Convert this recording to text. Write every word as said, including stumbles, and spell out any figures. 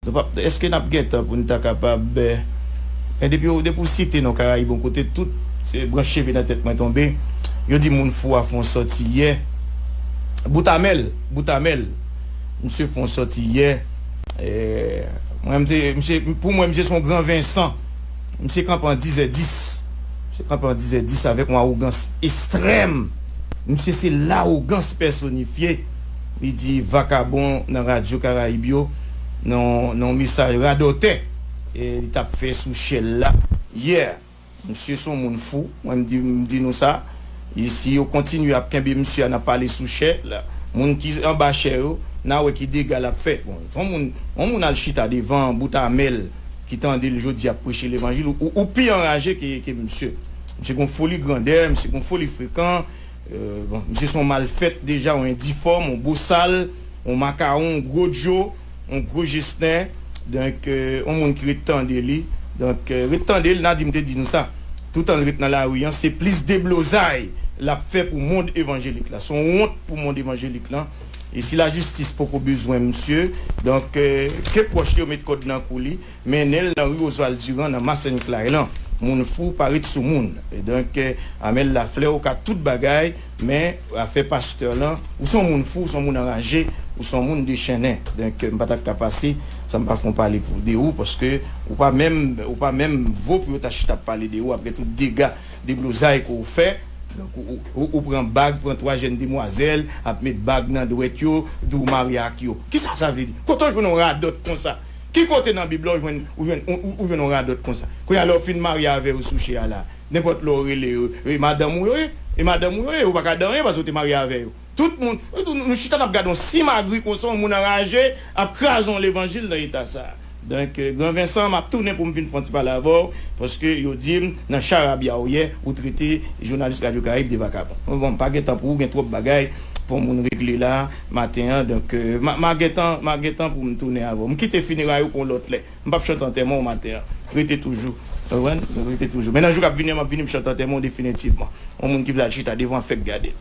Nou p ap, èske n ap gen tan pou n ta kapab, eh, men depi, depi w site non Karayib yon kote, tout, eh, branch cheve nan tèt mwen tonbe. Yo di moun fou a fè yon sòti yè. Boutamèl, Boutamèl. Misye fè yon sòti yè. Eh, mwen, misye, misye, pou mwen, misye se yon gran Vensan. Misye kanpe an dizè dis. Misye kanpe an dizè dis avèk yon awogans estrèm. Misye se lawogans pèsonifye. Li di vakabon nan Radyo Karayib yo, nan, nan yon mesaj radòtè, eh, li t ap fè sou chèl la yè. Misye se yon moun fou, mwen m di, m di nou sa. E si yo kontinye ap kenbe misye a nan pale sou chè, la, moun ki anba chè yo, n a wè ki dega l ap fè. Bon, yon moun, yon moun al chita devan Boutamèl ki tande l jodi ap preche levanjil, ou, ou, ou pi anraje ke, ke misye. Misye gon foli grandè, misye gon foli frekan. Euh, bon, misye se yon malfèt deja, yon endifòm, yon bosal, yon makawon, yon gwo djo, yon gwo jestè. Donk, euh, yon moun ki ret tande li. Donk, euh, ret tande l, Nadim te di nou sa. Toutan l ret nan lari an, se plis deblozay l ap fè pou mond evanjelik la. Se yon wont pou mond evanjelik lan. E si lajistis poko bezwen misye, donk, euh, ke pwòch li yo met kòd nan kou li, mennen l nan ri Oswald Durand nan Masenn Clay lan. Moun fou pa ret sou moun. E donk, eh, Amel Lafleur, ou ka tout bagay, men afè pastè lan, ou se yon moun fou, ou se yon moun anraje, ou se yon moun dechennen. Donk, eh, m pa t ap ka pase san m pa fè yon pale pou, de ou, paske ou pa menm, ou pa menm vo pou yo ta chita ap pale de ou apre tout dega, deblozay ke w fè. Donk, ou, ou, ou, ou pran bag, pran twa jèn demwazèl, ap met bag nan dwèt yo, di w marye ak yo. Kisa sa vle di? Kote w jwenn yon radòt konsa? Ki kote nan Bib la ou jwenn, ou jwenn, ou, ou, ou jwenn yon radòt konsa? Kounye a, lè w fin marye avè yo sou chè a la, nenpòt lè w rele yo, e madanm ou yo ye, e madanm ou yo ye, ou pa ka di anyen paske w te marye avè yo. Tout moun, nou, nou chita n ap gade yon simagri konsa, yon moun anraje, ap kraze yon levanjil nan eta sa a. Donk, eh, Gran Vensan, m ap tounen pou m vin fè yon ti pale avè w, paske yo di m, nan charabya w yè, ou trete jounalis Radyo Karayib de vakabon. Bon, m pa gen tan pou ou, gen twòp bagay pou yon moun regle la, maten an. Donk, eh, m a, m a gen tan, m a gen tan pou m tounen avè w. M kite fineray ou pou yon lòt lè. M p ap chante antèman w maten an. Rete toujou. Ou konprann? Rete toujou. Men nan jou k ap vini an, m ap vini, m chante antèman w definitivman. Yon moun ki vle al chita devan fèk gade.